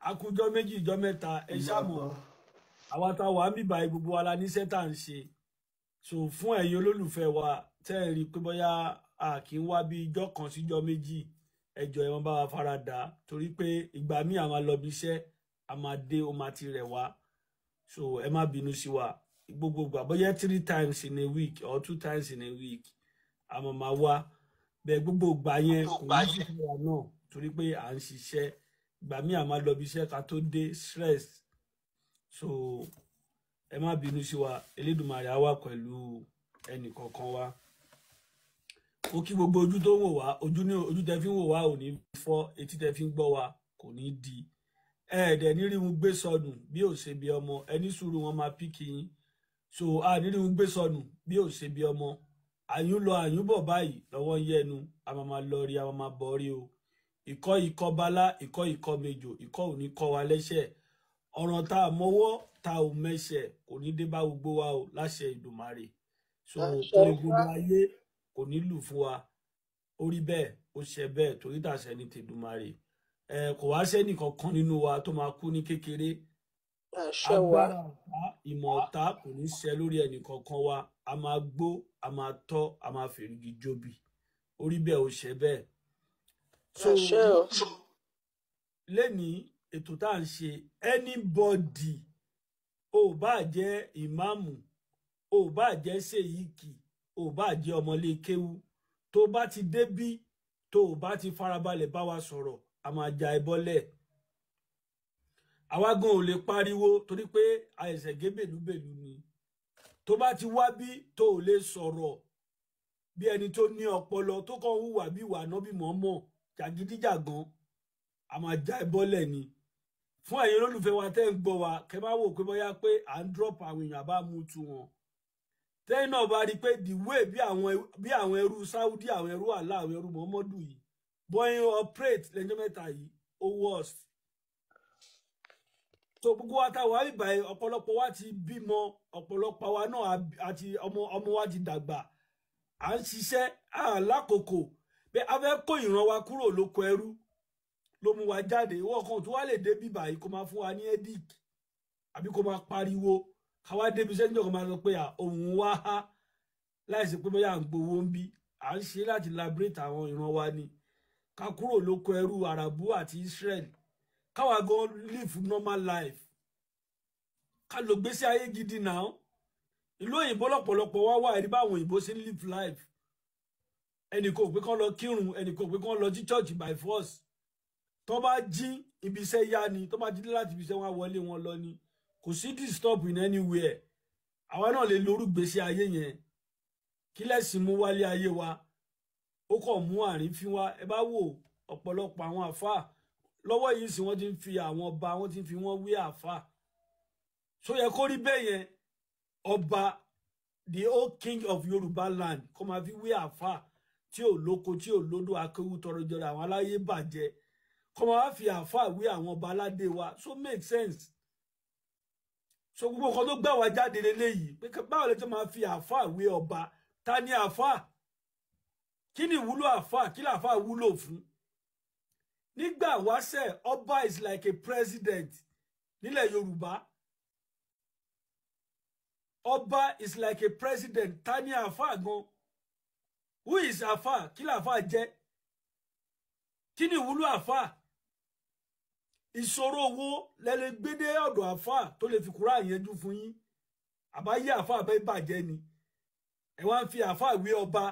Akújọ́ méjì, ìjọ́ mẹ́ta. Ẹ ṣàmọ̀ àwa tá a wà ń bíbá, gbogbo wa la níṣẹ́ tá à ń ṣe. So fún ẹ̀yin olólùfẹ́ wa tẹ́ ẹ rí i pé bóyá a kì í wá bí ijọ́ kan síjọ́ méjì, ẹ jọ̀ọ́ ẹ máa bá wa fara dà á, torí pé ìgbà míì a máa lọ bí iṣẹ́, a máa dé, ó máa ti rẹ̀ wá. So ẹ má bínú sí wa. Gbogbo ìgbà, bóyá three times in a week or two times in a week, a máa wá bẹ́ẹ̀. Gbogbo ìgbà yẹn kò ní sí fún wa náà, torí pé à ń ṣiṣẹ́. Ìgbà míì a máa lọ bí iṣẹ́, ká tó dé, stress. So ẹ má bínú sí wa. Elédùmarè á wà pẹ̀lú ẹnì kọ̀ọ̀kan wa. Ó kí gbogbo ojú tó ń wò wá, ojú ní ojú tẹ fi ń wò wá ò ní fọ́, etí tẹ fi ń gbọ́ wa kò ní di. Ẹ dẹ̀ ní rí wọn gbé sọnù bí ò ṣe bí ọmọ. Ẹni sùúrù, wọn máa píkì yín. So a ní rí wọn gbé sọnù bí ò ṣe bí ọmọ. Àyún lọ, àyún bọ̀ báyìí lọ́wọ́ ń yẹnu. A máa máa lọ rí, a máa máa bọ̀ rí o. Ìkọ́ ikọ́ bálá, ìkọ́ ikọ́ mejò, ìkọ́ ò ní kọ́ wa lẹ́sẹ̀. Ọ̀ràn tá a mọ́wọ́ tá a ò mẹ́sẹ̀ kò ní dé bá gbogbo wa o, láṣẹ Ìdùmarè. So torí gbogbo ayé kò ní lù fún wa. Ó rí bẹ́ẹ̀, ó ṣe bẹ́ẹ̀, torí tàṣẹ ní tèdùmarè. Ẹ kò wá sẹ́nì kankan nínú wa tó máa kú ní kékeré. Àṣẹ wa. Agbára ọ̀tá, ìmọ̀ ọ̀tá kò ní ṣẹ lórí ẹnì kankan wa. A máa gbó, a máa tọ́, a máa fèrègì jobi. Ó rí bẹ́ẹ̀, ó ṣe bẹ́ẹ̀. So Àṣẹ o. lẹ́ni ètò tá à ń ṣe, anybody, ò bá jẹ́ ìmáàmù, ò bá jẹ́ ṣèyíkì, ò bá jẹ́ ọmọlé kéwú, tó bá ti débí, tó o bá ti farabalẹ̀ bá wa sọ̀rọ̀, a máa ja ẹ bọ́lẹ̀. Àwa gan ò lè pariwo torí pé àìsàn gé bèlúbèlú ni. Tó bá ti wá bí, tó ò lè sọ̀rọ̀ bí ẹni tó ní ọpọlọ, tó kàn ń hùwà bí ìwà nábì mọ́mọ́ jàgídíjàgan, a máa já ẹ bọ́lẹ̀ ni. Fún ẹ̀yin olólùfẹ́ wa tẹ́ ń gbọ́ wa, kẹ́ máa wò pé bóyá pé à ń drop àwọn èèyàn àbá mú tu wọn. Tẹ́yìn náà bá rí i pé the way bí àwọn ẹrú Saudi, àwọn ẹrú Allah, àwọn ẹrú Muhammadu yìí bọ́yìn operate lẹ́jọ́ mẹ́ta yìí, ó worst. So gbogbo wa tá wà bíbá yìí, ọ̀pọ̀lọpọ̀ wa ti bímọ, ọ̀pọ̀lọpọ̀ wa náà àti ọmọ ọmọ wa ti dàgbà. À ń ṣiṣẹ́ à lákòókò pé a fẹ́ kó ìran wa kúrò lóko ẹrú ló mú wa jáde. Ìwọ kan tó wá lè dé bíbá yìí, kó máa fún wa ní edic àbí kó máa pariwo, ká wá débi iṣẹ́ níjọ́, kó máa sọ pé à òun wá há láìsí pé bóyá à ń gbowó ń bí. À ń ṣe láti liberate àwọn ìran wa ni, ká kúrò lóko ẹrú Àràbù àti Israel, káwa gan live normal life, ká lò gbésí ayé gidi náà. Ìlú òyìnbó lọ́pọ̀lọpọ̀ wá wà, ẹni báwọn òyìnbó ṣe ń live life. Ẹnì kò pé kán lọ kírun, ẹnì kò pé kán lọ sí church by force. Tó bá jí, ibi iṣẹ́ yá ni. Tó bá jí láti ibi iṣẹ́, wọn á wọlé wọn lọ ni. Kò sí disturb in anywhere. Àwa náà lè lórú gbèsè ayé yẹn. Kí lẹ́sìn mú wálé ayé wa? Ó kàn mú àrífín wá. Ẹ bá wò ọ̀pọ̀lọpọ̀ àwọn àfáà lọ́wọ́ yìí sì, wọ́n ti ń fi àwọn ọba, wọ́n ti ń fi wọ́n wé àfáà. So yẹ kó rí bẹ́ẹ̀ yẹn? Ọba, the old king of Yorùbá land, kó máa fi wé àfáà tí ò lóko, tí ò lódò, akéwú tọrọjọrọ, àwọn aláyé bàjẹ́, kó máa fi àfáà wé àwọn ọba aládé wa? So make sense? So gbogbo nǹkan tó gbà wá jáde leléyìí pé báwo lè tó máa fi àfáà wé ọba? Ta ni àfáà? Kí ni ìwúlò àfáà? Kí làfáà wúlò fún? Nígbà wáṣẹ̀, ọba is like a president nílẹ̀ Yorùbá. Ọba is like a president. Ta ni àfáà gan? Who is àfáà? Kí làfáà jẹ́? Kí ni ìwúlò àfáà? Ìṣòro owó lẹ́lẹ́ gbédé ọ̀dọ̀ àfáà tó lè fi kúrò àyànjú fún yín? Àbáyé àfáà bẹ́ẹ̀ bàjẹ́ ni. Ẹ wá ń fi àfáà wé ọba.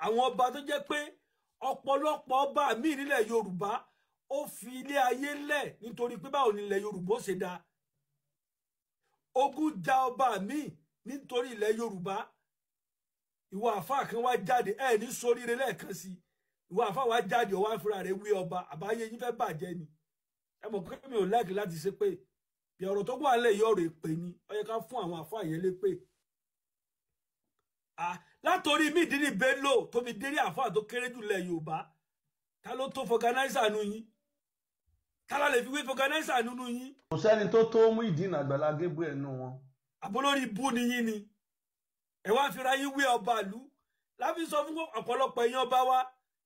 Àwọn ọba tó jẹ́ pé ọ̀pọ̀lọpọ̀ ọba míì nílẹ̀ Yorùbá, ó fi ilé ayé lẹ̀ nítorí pé báwo ni ilẹ̀ Yorùbá ó ṣe dáa. Ogun ja ọba míì nítorí ilẹ̀ Yorùbá. Ìwọ àfáà kan wá jáde, ẹ ní soríire lẹ́ẹ̀kan sí. Ìwọ àfáà wá jáde, ọwọ́ àfúrà rẹ̀ wé ọba. Àbáyé yín fẹ́ bàjẹ́ ni. Ẹ mọ̀ pé mi ò like láti ṣe pé bí ọ̀rọ̀ tó wà lẹ̀ yìí, ọ̀rọ̀ èpè ni. Ó yẹ ká fún àwọn àfáà yẹn lépè. Látòrí Mídìrí Bello tó fi dérí àfáà tó kéré jù lẹ̀ Yorùbá, ta ló tó vulcanizer nu yín? Ta la lè fi wé vulcanizer nínú yín? Kò sẹ́ni tó tó Muyideen Àgbàlá Gabriel nù wọn. Àbólórí bú ni yín ni. Ẹ wá fira yín wé ọba ìlú. Láfi sọ fún ọ̀pọ̀lọpọ̀ èèyàn ọba wa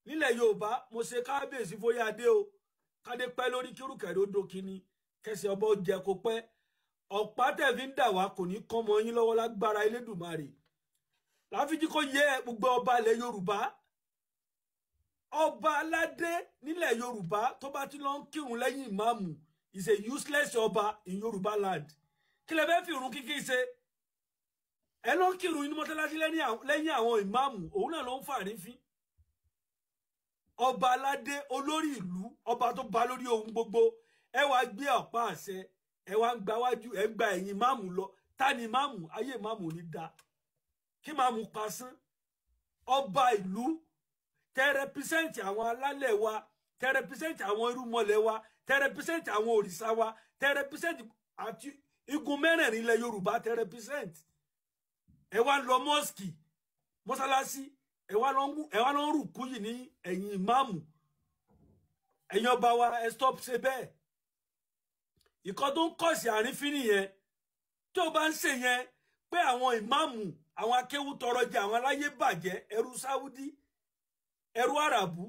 nílẹ̀ Yorùbá, mo ṣe kábíyèsí forí adé o. Kádé pẹ́ lórí kírùkẹ̀rẹ́ ó dókínní, kẹsẹ̀ ọba ó jẹ kó pẹ́. Ọ̀pá tẹ̀ fi ń dà wá kò ní kán mọ́ yín lọ́wọ́ lágbára Elédùmarè. Láfíjí kó yẹ gbogbo ọba ilẹ̀ Yorùbá, ọba aládé nílẹ̀ Yorùbá tó bá ti lọ ń kírun lẹ́yìn ìmáàmù is a useless ọba in Yorùbá land. Kí lẹ fẹ́ fi ìrun kíkí ṣe? Ẹ lọ ń kírun inú mọ́sálásí lẹ́yìn àwọn ìmáàmù, òun náà ló ń fàrífín. Ọba aládé olórí ìlú, ọba tó ba lórí ohun gbogbo, ẹ wá gbé ọ̀pá àṣẹ, ẹ wá ń gba wájú, ẹ ń gba ẹ̀yìn ìmáàmù lọ. Ta ni ìmáàmù? Ayé ìmáàmù ò ní da. Kí máàmù pasán? Ọba ìlú tẹ rẹpísẹ́ǹtì àwọn alálẹ̀ wa, tẹ rẹpísẹ́ǹtì àwọn irúnmọlẹ̀ wa, tẹ rẹpísẹ́ǹtì àwọn òrìṣà wa, tẹ rẹpísẹ́ǹtì àti igun mẹ́rẹ̀ẹ̀rin ilẹ̀ Yorùbá tẹ rẹpísẹ́ǹtì. Ẹ wá lọ mọ́sìkì, mọ́sálásí, ẹ wá lọ ń rùkú yìí ní ẹ̀yìn ìmáàmù. Ẹ̀yin ọba wa, ẹ stop ṣe bẹ́ẹ̀. Ìkan tó ń kọ̀sì àrífín nìyẹn. Tó o bá ń ṣe yẹn pé àwọn ìmáàmù, àwọn akéwú tọrọ jẹ, àwọn aláyé bàjẹ́, ẹrú Sáúdí, ẹrú Àràbù,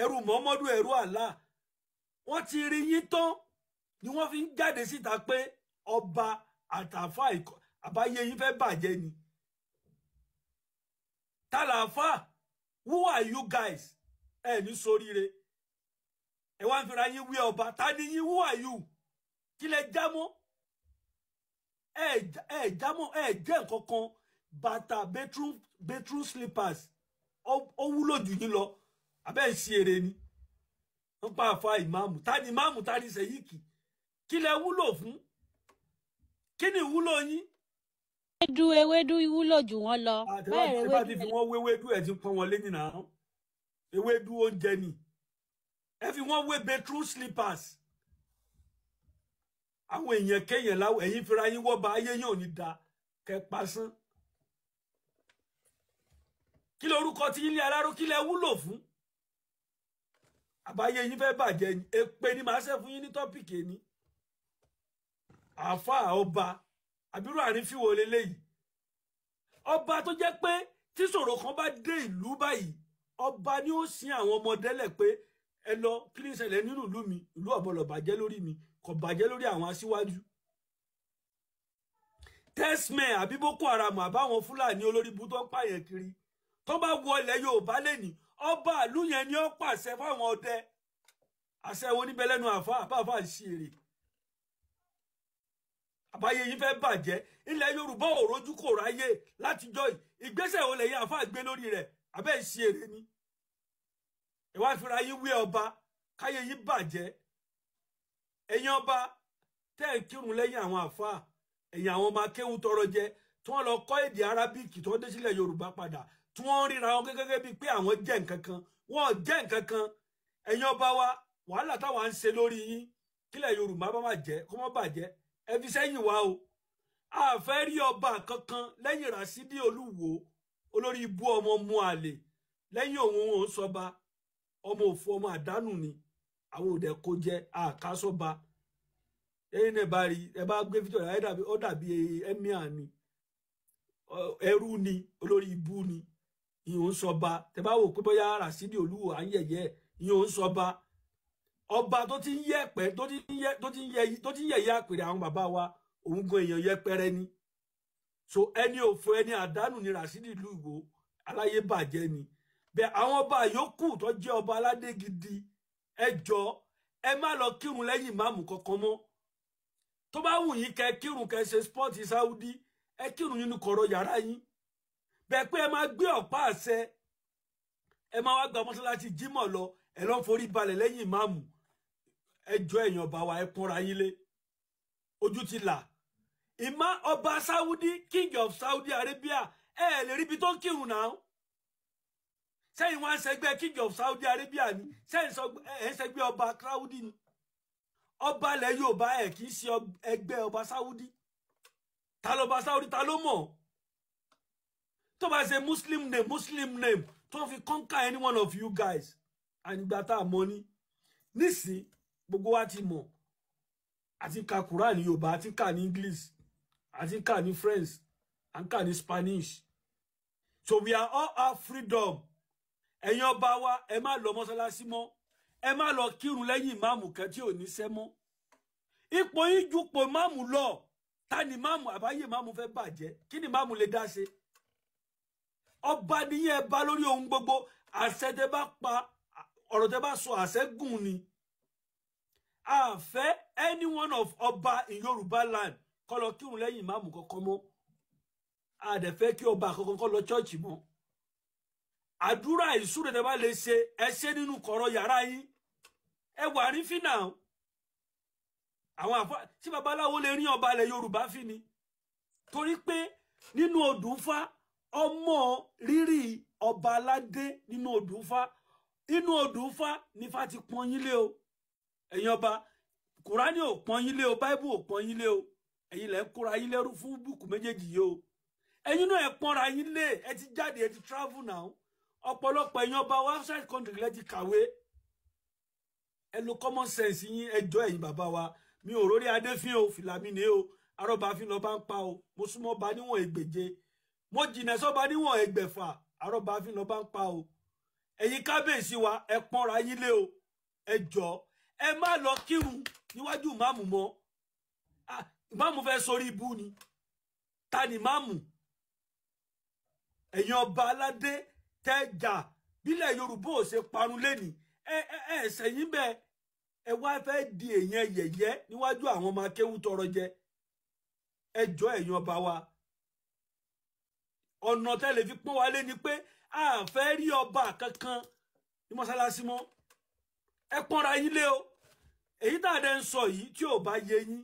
ẹrú Mọ́mọ́dù, ẹrú Àlá, wọ́n ti rí yín tán ni wọ́n fi ń jáde síta pé ọba àtàfà àbáyé yín fẹ́ bàjẹ́ ni. Tàlàfà, who are you guys? Ẹ ní soríire. Ẹ wá ń fira yín wí ọba. Ta ni yín? Who are you? Kí lẹ jámọ́? Ẹ jámọ́, ẹ jẹ́ nǹkan kan. Bàtà bedroom slippers ó wúlò jù yín lọ. Abẹ́ ń ṣe eré ni. Wọ́n pa àfa ìmáàmù. Ta ni ìmáàmù? Ta ni sẹ̀yìkì? Kí lẹ wúlò fún? Kí ni ìwúlò yín? Ewédú ewédú wúlò jù wọ́n lọ. Àtẹ̀wá bá ti fi wọ́n wéwédú ẹ̀ ti pọ́n wọn lé nìyà. Ewédú oúnjẹ ni. Ẹ fi wọ́n wé bedroom slippers. Àwọn èèyàn kéèyàn láwọ̀, ẹ̀yin fira yín wọ́ba, ayé yín ò ní da kẹ pasán. Kí lorúkọ tí ilé aláró? Kí lẹ wúlò fún? Àbáyé yín fẹ́ bàjẹ́ ni. Èpè ni màá ṣe fún yín ní tọ́pìkì ni. Àáfàá ọba àbírò àrífín wo leléyìí? Ọba tó jẹ́ pé tí ṣòro kan bá dé ìlú báyìí, ọba ni ó sin àwọn ọmọdé lẹ̀ pé ẹ lọ kí ní ṣẹlẹ̀ nínú ìlú mi, ìlú ọ̀bọ̀lọ̀ bàjẹ́ lórí mi, kò bàjẹ́ lórí àwọn aṣíwájú. Tẹ́smẹ̀ àbí Boko Haram àbáwọn Fúlàní olórí ibú tó ń pààyàn kiri tó bá wọ ilẹ̀ Yorùbá lẹ́nìí, ọba ìlú yẹn ni ó pàṣẹ fáwọn ọdẹ. Àṣẹ wo níbẹ̀ lẹ́nu àfa àbáfà ń ṣe èrè? Àbáyé yín fẹ́ bàjẹ́. Ilẹ̀ Yorùbá ò rojú kò ráyè látijọ́ yìí. Ìgbésẹ̀ wo lẹ́yìn àfa gbé lórí rẹ̀? Abẹ́ ń ṣe èrè ni. Ẹ wá fira yín wé ọba, káyé yín bàjẹ́. Ẹ̀yin ọba tẹ́ ẹ̀ ń kírun lẹ́yìn àwọn àfa, ẹ̀yin àwọn ọmọ akéwù tọrọ jẹ tí wọ́n lọ kọ́ èdè arábíkì tó dé sílẹ̀ Yorùbá padà, tí wọ́n ń ríra wọn gẹ́gẹ́ bíi pé àwọn jẹ́ nǹkan kan, wọ́n jẹ́ nǹkan kan. Ẹ̀yin ọba wa, wàhálà táwa ń ṣe lórí yín, kílẹ̀ Yorùbá bá má jẹ́ kó má bàjẹ́, ẹ fi sẹ́yìn wá o. A fẹ́ rí ọba kankan lẹ́yìn Ràṣídì Olúwo, olórí ibú ọmọ mu àlè, lẹ́yìn òun òun sọba, ọmọ òfò ọmọ àdánù ni. Àwọn òde kò jẹ àkásọba. Ẹ̀yin náà bá rí, ẹ bá gbé fídíò rẹ, ó dàbí emir ni, ẹrú ni, olórí ibú ni. Ìyẹn òun sọba. Tẹ bá wò pé bóyá Ràṣídì Olúwo à ń yẹ̀yẹ́, ìyẹn òun sọba. Ọba tó ti ń yẹ̀pẹ̀, tó ti ń yẹ̀yẹ́ àpèrè àwọn bàbá wa, òun gan èèyàn yẹpẹrẹ ni. So ẹni òfò ẹni àdánù ni Ràṣídì Olúwo, aláyé bàjẹ́ ni. Bẹ́ẹ̀ àwọn ọba yòókù tó jẹ́ ọba aládé gidi, ẹ jọ ẹ má lọ kírun lẹ́yìn ìmáàmù kankan mọ́. Tó bá wù yín kẹ́ kírun, kẹ́ ṣe spọ́ọ̀tì Sáúdí, ẹ kírun nínú kọ̀rọ̀ yàrá yín. Bẹ́ẹ̀ pé ẹ máa gbé ọ̀pá àṣẹ, ẹ máa wá gba mọ́ṣáláṣí Jímọ̀ lọ, ẹ lọ́ forí balẹ̀ lẹ́yìn ìmáàmù. Ẹ jọ ẹ̀yin ọba wa, ẹ pọ́nra yín lé. Ojú ti là. Ìmá ọba Saudi, King of Saudi Arabia, ẹ lè ríbi tó ń kírun náà. Sẹ́yìn wá ń ṣẹgbẹ́ King of Saudi Arabia ni? Sẹ́yìn ẹ̀ ń ṣẹgbẹ́ ọba Saudi ni? Ọba ilẹ̀ Yorùbá ẹ̀ kì í ṣe ẹgbẹ́ ọba Saudi. Ta lọba Saudi? Ta ló mọ̀? Tó bá ṣe Muslim name, Muslim name tó fi conquer any one of you guys. Ànígbà tá a mọ̀ ni nísìn, gbogbo wa ti mọ̀. Àti ka Quran ní Yorùbá, àti kà ní English, àti kà ní French, à ń kà ní Spanish. So we are all our freedom. Ẹ̀yin ọba wa, ẹ má lọ mọ́sálásí mọ́. Ẹ má lọ kírun lẹ́yìn ìmáàmù kan tí ò ní sẹ́ mọ́. Ipò yín ju pò máàmù lọ. Ta ni máàmù? Àbáyé máàmù fẹ́ bàjẹ́. Kí ni máàmù lè dá ṣe? Ọba nìyẹn, ẹ bá lórí ohun gbogbo. Àṣẹ tẹ bá pa, ọ̀rọ̀ tẹ bá sọ, àṣẹ gùn ni. A fẹ́ any one of ọba in Yorùbá land kó lọ kírun lẹ́yìn ìmáàmù kankan mọ́. A dẹ̀ fẹ́ kí ọba kankan kó lọ church mọ́. Àdúrà ìsúre tẹ bá lè ṣe, ẹ ṣe nínú kọ̀rọ̀ yàrá yín. Ẹ wà ní fínà. Àwọn àfa tí babaláwo lè rí ọba ilẹ̀ Yorùbá fi ni, torí pé nínú odùnfá, ọmọ rírì ọba aládé nínú odùnfá, inú odùnfá nífá ti pọ́n yín lé o. Ẹ̀yin ọba, Kùránì ò pọ́n yín lé o, Báíbù ò pọ́n yín lé o. Ẹ̀yin lẹ́ ń kóra yín lẹ́rú fún búùkù méjèèjì yìí o. Ẹ̀yin náà, ẹ pọ́nra yín lé. Ẹ ti jáde, ẹ ti travel now. Ọ̀pọ̀lọpọ̀ ẹ̀yin ọba wa, outside country lẹ ti kàwé. Ẹ lo common sense yín. Ẹ jọ, ẹ̀yin bàbá wa, mi ò rórí adé fín o, fìlà mi ní o. Arọ́bàfín lọ bá ń pa o. Mo súnmọ́ ba níwọ̀n 1,200, mo jìnà sọ́ba níwọ̀n 1,600. Arọ́bàfín lọ bá ń pa o. Ẹ̀yin kábíyèsí wa, ẹ pọ́nra yín lé o. Ẹ jọ, ẹ má lọ kírun níwájú ìmáàmù mọ́. Ìmáàmù fẹ́ sórí ibú ni. Ta ni ìmáàmù? Ẹ̀yin ọba aládé tẹ́jà bílẹ̀ Yorùbá ò ṣe parun lẹ́nìí, ẹ ẹ ẹ ṣẹ̀yìn bẹ́ẹ̀. Ẹ wá fẹ́ di èèyàn yẹ̀yẹ́ níwájú àwọn ọmọ akéwú tọrọ jẹ. Ẹ jọ, ẹ̀yin ọba wa, ọ̀nà tẹ́lẹ̀ fi pọ́n wa lé ni pé a fẹ́ rí ọba kankan ní mọ́sálásí mọ́. Ẹ pọ́nra yín lé o. Èyí tá a dẹ́ ń sọ yìí, tí ò bá yé yín,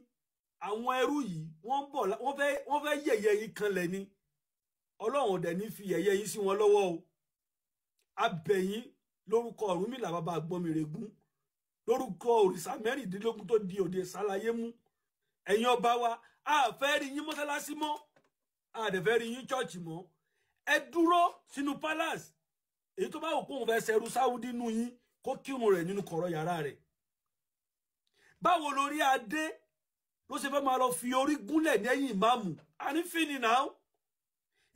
àwọn ẹrú yìí, wọ́n ń bọ̀, wọ́n fẹ́ yẹ̀yẹ́ yín kanlẹ̀ ni. Ọlọ́run ò dẹ̀ ní fi yẹ̀yẹ́ yín sí wọn lọ́wọ́ o. Abẹ̀yìn lórúkọ Ọ̀rúnmìlà bàbá àgbọnmìrègún, lórúkọ òrìṣà 16 tó di òde ṣàlàyé mú. Ẹ̀yin ọba wa, a fẹ́ rí yín mọ́sálásí mọ́, a dẹ̀ fẹ́ rí yín church mọ́. Ẹ dúró sínú palace. Èyí tó bá wò kóun fẹ́ ṣẹrú sáwúdí nù yín, kó kírun rẹ̀ nínú kọ̀rọ̀ yàrá rẹ̀. Báwo lórí adé ló ṣe fẹ́ máa lọ fi orí gúnlẹ̀ lẹ́yìn ìmáàmù? Ànífín náà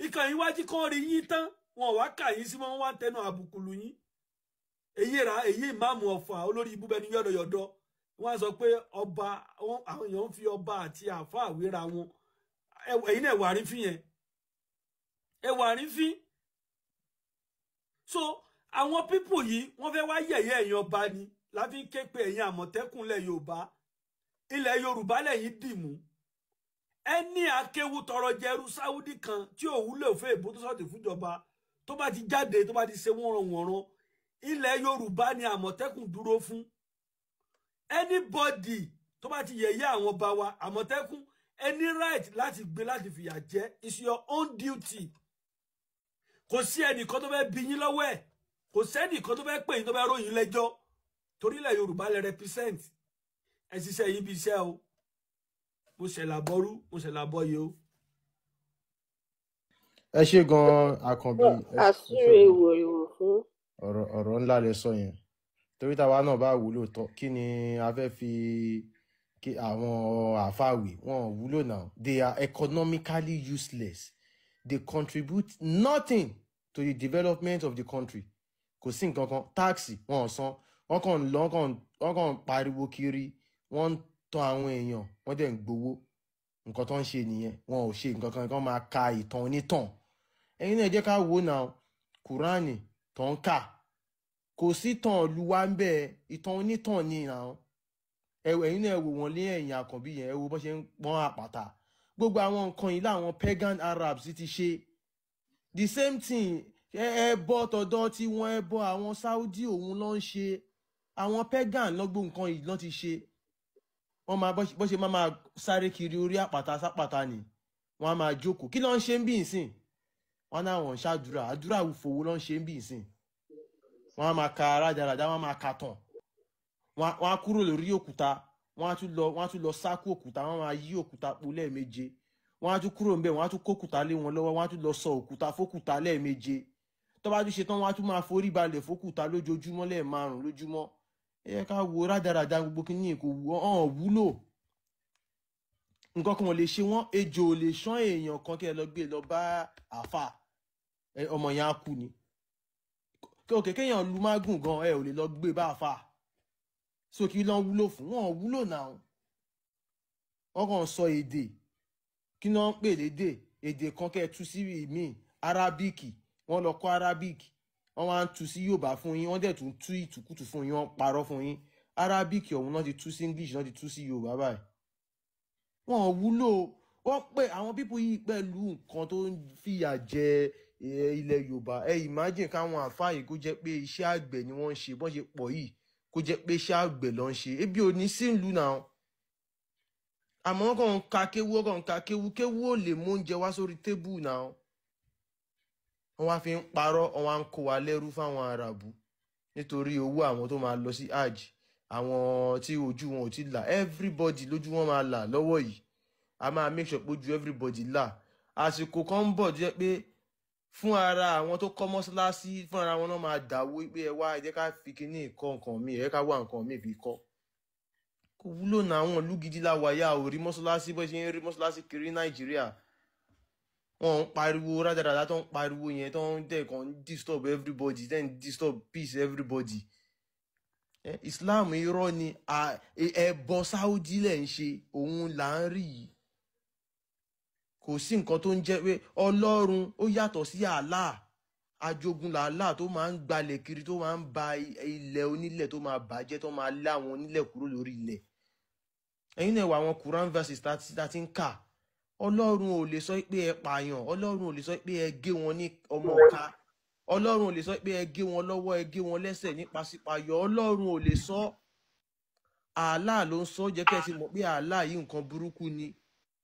ìkànnì iwájú kan rí yín tán, wọn wá kà yín sí wọn, wá ń tẹnu àbùkù lù yín. Èyí ra èyí ìmáàmù Ọ̀fà, olórí ibú bẹni yọ̀dọ̀yọ̀dọ̀. Wọ́n á sọ pé ọba, àwọn èèyàn ń fi ọba àti àáfàá wéra wọn. Ẹ̀yin náà, wà rí fín yẹn, ẹ wà rí fín. So àwọn people yìí, wọ́n fẹ́ wá yẹ̀yẹ́ ẹ̀yin ọba ni. Láfi ń ké pé ẹ̀yin àmọ̀tẹ́kùn ilẹ̀ Yorùbá, ilẹ̀ Yorùbá lẹ́yìn dìmú. Ẹni akéwu tọrọ jẹrú Sáúdí kan tí ò wúlò fún èbó tó sọ̀tì fúnjọba, tó bá ti jáde, tó bá ti ṣe wọ́nranwọ̀nran, ilẹ̀ Yorùbá ni àmọ̀tẹ́kùn dúró fún. Anybody tó bá ti yẹ̀yẹ́ àwọn ọba wa, àmọ̀tẹ́kùn any right láti gbé, láti fìyà jẹ. It's your own duty. Kò sí ẹnìkan tó fẹ́ bí yín lọ́wọ́ ẹ̀, kò sẹ́nìkan tó fẹ́ pè yín, tó fẹ́ ròyìn lẹ́jọ́, torí ilẹ̀ Yorùbá lẹ represent. Ẹ ṣiṣẹ́ yín bí iṣẹ́ o. Mo ṣẹ̀làbọ́rú, mo ṣẹ̀làbọ́yé o. Ẹ ṣe gan, Àkànbí. Ẹ ṣe Àsúre gan. Ìwòrìwò fún. Ọ̀rọ̀ ńlá lẹ sọ yẹn, torí táwa náà bá wúlò tán, kí ni a fẹ́ fi kí àwọn àfáàwì? Wọn ò wúlò now. They are economically useless. They contribute nothing to the development of the country. Kò sí nǹkan kan. Tax wọn ò san. Wọ́n kàn ń lọ, wọ́n kàn ń pariwo kiri, wọ́n ń tan àwọn èèyàn, wọ́n dẹ̀ ń gbowó. Nǹkan tó ń ṣe nìyẹn. Wọn ò ṣe nǹkan kan. Kán máa ka ìtàn onítàn. Ẹ̀yin náà, jẹ́ ká wò ó náà. Kùránì tó ń kà, kò sí tàn olúwa ń bẹ. Ìtàn onítàn ni àwọn. Ẹ̀yin náà, ẹ wò wọ́n lé ẹ̀yìn Àkànbí yẹn. Ẹ wo bó ṣe ń pọ́n àpáta. Gbogbo àwọn nǹkan yìí láwọn pagan Arabs ti ṣe the same thing. Ẹ bọ́ tọ̀dọ̀ tí wọ́n, ẹ bọ́ àwọn Saudi, òun ló ń ṣe. Àwọn pagan lọ́gbọ̀n nǹkan yìí ló ti ṣe. Wọ́n máa bó ṣe máa sáré kiri orí àpáta sápàtà ni wọ́n á máa jókòó. Kí ló ń ṣe ń bí ìsìn? Wọ́n náà wọ́n ń ṣàdúrà. Àdúrà fòwò ló ń ṣe ń bí ìsìn? Wọ́n á máa ka rádaràdá, wọ́n á máa ka tàn. Wọ́n á kúrò lórí òkúta, wọ́n á tún lọ sákú òkúta, wọ́n máa yí òkúta po lẹ́ẹ̀méje. Wọ́n á tún kúrò ńbẹ̀, wọ́n á tún kókúta lé wọn lọ́wọ́, wọ́n á tún lọ sọ òkúta fókúta lẹ́ẹ̀méje. Tó bá tún ṣe tán, wọ́n á tún máa forí balẹ̀ fókúta lójoojúmọ́, lẹ́ẹ̀márùn lójúmọ́. Ẹ yẹ ká wo rádaràda gbogbo kí ní kò ọ̀hún wúlò. Nǹkan kan ò lè ṣe wọ́n. Ejò ò lè ṣán èèyàn kan kí ẹ lọ gbé lọ bá àáfà, ọmọ yẹn á kú ni. Òkè kéèyàn lu mágùn gan, ẹ ò lè lọ gbé bá àáfà. So kí ló ń wúlò fún? Wọn ò wúlò náà. Wọ́n kàn ń sọ èdè. Kí ló ń pè lédè? Èdè kan kẹ́ ẹ tú sí ìmíì, arábíkì. Wọ́n lọ kọ́ arábíkì, wọ́n wá ń tú sí Yorùbá fún yín, wọ́n dẹ̀ tún tú ìtùkùtù fún yín, wọ́n parọ́ fún yín. Arábíkì ọ̀hún náà ti tú sí English, náà ti tú sí Yorùbá báyìí. Wọn ò wúlò. Wọ́n pè àwọn pípọ̀ yìí pẹ̀lú nǹkan tó ń fìyà jẹ ilẹ̀ Yorùbá. Ẹ imagine káwọn àfáà yìí kó jẹ́ pé iṣẹ́ àgbẹ̀ ni wọ́n ń ṣe, bọ́n ṣe pọ̀ yìí, kó jẹ́ pé iṣẹ́ àgbẹ̀ ló ń ṣe, ebi ò ní sí ìlú náà. Àmọ́ wọ́n kàn ń ka kéwú, wọ́n kàn ń ka kéwú. Kéwú ò lè mú oúnjẹ wá sórí tébù náà. Wọ́n wá fi ń parọ́, wọ́n wá ń kó wa lẹ́rú fáwọn Àràbù nítorí owó. Àwọn tó máa lọ sí hajj, àwọn tí ojú wọn ò ti là, everybody lójú wọn máa là lọ́wọ́ yìí. A máa make sure pé ojú everybody là. Àsìkò kan ń bọ̀ tó jẹ́ pé fún ara àwọn tó kọ́ mọ́ṣáláṣí, fún ara wọn náà máa dàwó pé ẹ wá, ẹ jẹ́ ká fi kíní kọ́ nǹkan mi, ẹ jẹ́ ká wá nǹkan mi fi kọ́. Kò wúlò náà. Àwọn ìlú gidi la wà yá, ò rí mọ́ṣáláṣí bó ṣe ń rí mọ́ṣáláṣí kiri Nàìjíríà. Wọn ń pariwo rádaràda tó ń pariwo yẹn, tó ń dẹ̀ kàn ń disturb everybody, then disturb peace everybody. Islam irọ́ ni, ẹbọ Saudi lẹ̀ ń ṣe, òun là ń rí yìí. Kò sí nǹkan tó ń jẹ́ pé Ọlọ́run ó yàtọ̀ sí Allah. Ajogun làálà tó máa ń gbalẹ̀ kiri, tó máa ń ba ilẹ̀ onílẹ̀, tó máa bàjẹ́, tó máa lé àwọn onílẹ̀ kúrò lórí ilẹ̀. Ẹ̀yin náà wà, àwọn Quran verses tá ti ń kà, Ọlọ́run ò lè sọ pé ẹ pààyàn, Ọlọ́run ò lè sọ pé ẹ gé wọn ní ọmọ ká, Ọlọ́run ò lè sọ pé ẹ gé wọn lọ́wọ́, ẹ gé wọn lẹ́sẹ̀ nípa sípayọ. Ọlọ́run ò lè sọ. Allah ló ń sọ. Jẹ́ kẹ́ ẹ ti mọ̀ pé Allah yìí, nǹkan burúkú ni.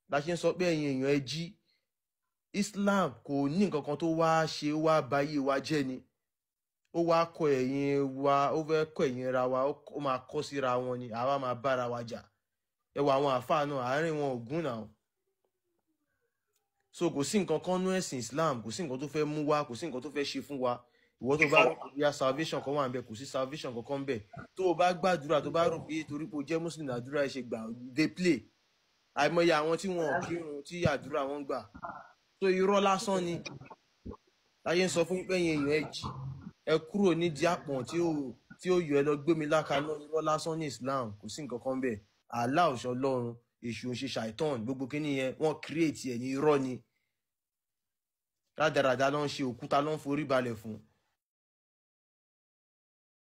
La ṣe ń sọ pé ẹ̀yin èèyàn, ẹ jí. Islam kò ní nǹkan kan tó wá ṣe, ó wá bayé wa jẹ́ ni. Ó wá kọ ẹ̀yìn wa, ó fẹ́ kọ ẹ̀yìn ra wa, ó máa kọ́ síra wọn ni, àwa máa bára wa jà. Ẹ wọ àwọn àáfàá náà, àárín wọn ò gún náà. So kò sí nǹkan kan nú ẹ̀sìn Islam, kò sí nǹkan tó fẹ́ mú wá, kò sí nǹkan tó fẹ́ ṣe fún wa. Ìwọ tó bá rò pé bóyá salvation kan wà ń bẹ, kò sí salvation kankan ń bẹ. Tó o bá gbàdúrà, tó bá rò pé torí pé o jẹ́ Muslim àdúrà ẹ ṣe gbà, dey play. Àìmọye àwọn tí wọn ò kírun tí àdúrà wọn gbà. So irọ́ lásán ni. Láyé ń sọ fún pé ẹ̀yin èèyàn, ẹ jí, ẹ kúrò nídìí àpọ̀n tí ó yọ, ẹ lọ gbé mi lákaná. Irọ́ lásán ní Islam, kò sí nǹkan kan bẹ́ẹ̀. Allah ò ṣe Ọlọ́run, èṣù ò ṣe ṣàìtàn. Gbogbo kíní yẹn, wọ́n create ẹ̀ ní, irọ́ ni. Rádaràda ló ń ṣe, òkúta ló ń forí balẹ̀ fún.